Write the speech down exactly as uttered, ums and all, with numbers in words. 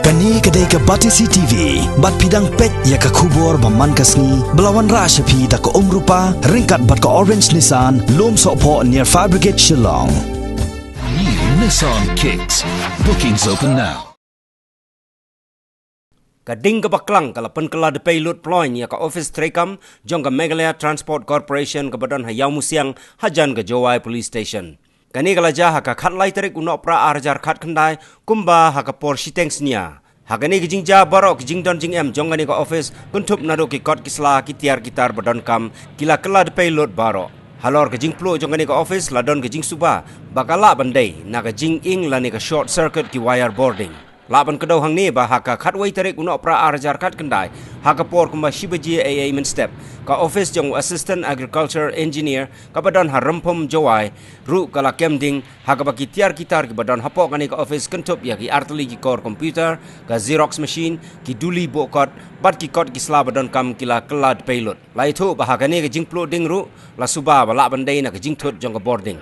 Kane ka dei ka Batesi T V, bad phi dang peit ïa ka khubor ba man ka sngi, ba la wanrah sha phi da ka Umrupa, ryngkat bad ka Orange Nissan, Lumsohphoh near Fire Brigade Shillong. New Nissan Kicks. Bookings open now. Ka ding kaba klang ka la pynkylla dpei lut ploiñ ïa ka office treikam jong ka Meghalaya Transport Corporation kaba don ha Ïawmusiang, hajan ka Jowai Police Station. Kane ka la jia ha ka khatlai tarik u Nohprah ar hajar khatkhyndai, kumba ha ka por shiteng synñia. Ha kane ka jingjia baroh ki jingdon jingem jong kane ka office, kynthup naduh ki kot ki sla, ki tiar ki tar ba donkam, ki la kylla dpei lut baroh. Halor ka jingpluh jong kane ka office la don ka jingsuba ba ka lah ban dei na ka jinging lane ka short circuit ki wire bording. Lah ban kdew hangne ba ha ka khatwei tarik u Nohprah ar hajar khatkhyndai, ha ka por kumba shi baje eiei mynstep, ka office jong u Assistant Agriculture Engineer kaba don ha Rymphum Jowai ruh ka la kem ding, ha kaba ki tiar ki tar kiba don hapoh kane ka office kynthup ïa ki artylli ki kor computer, ka Xerox machine, ki duli buh kot, bad ki kot ki sla ba donkam ki la kylla dpei lut. La ïathuh ba ha kane ka jingpluh ding ruh la suba ba lah ban dei na ka jingthut jong ka bording.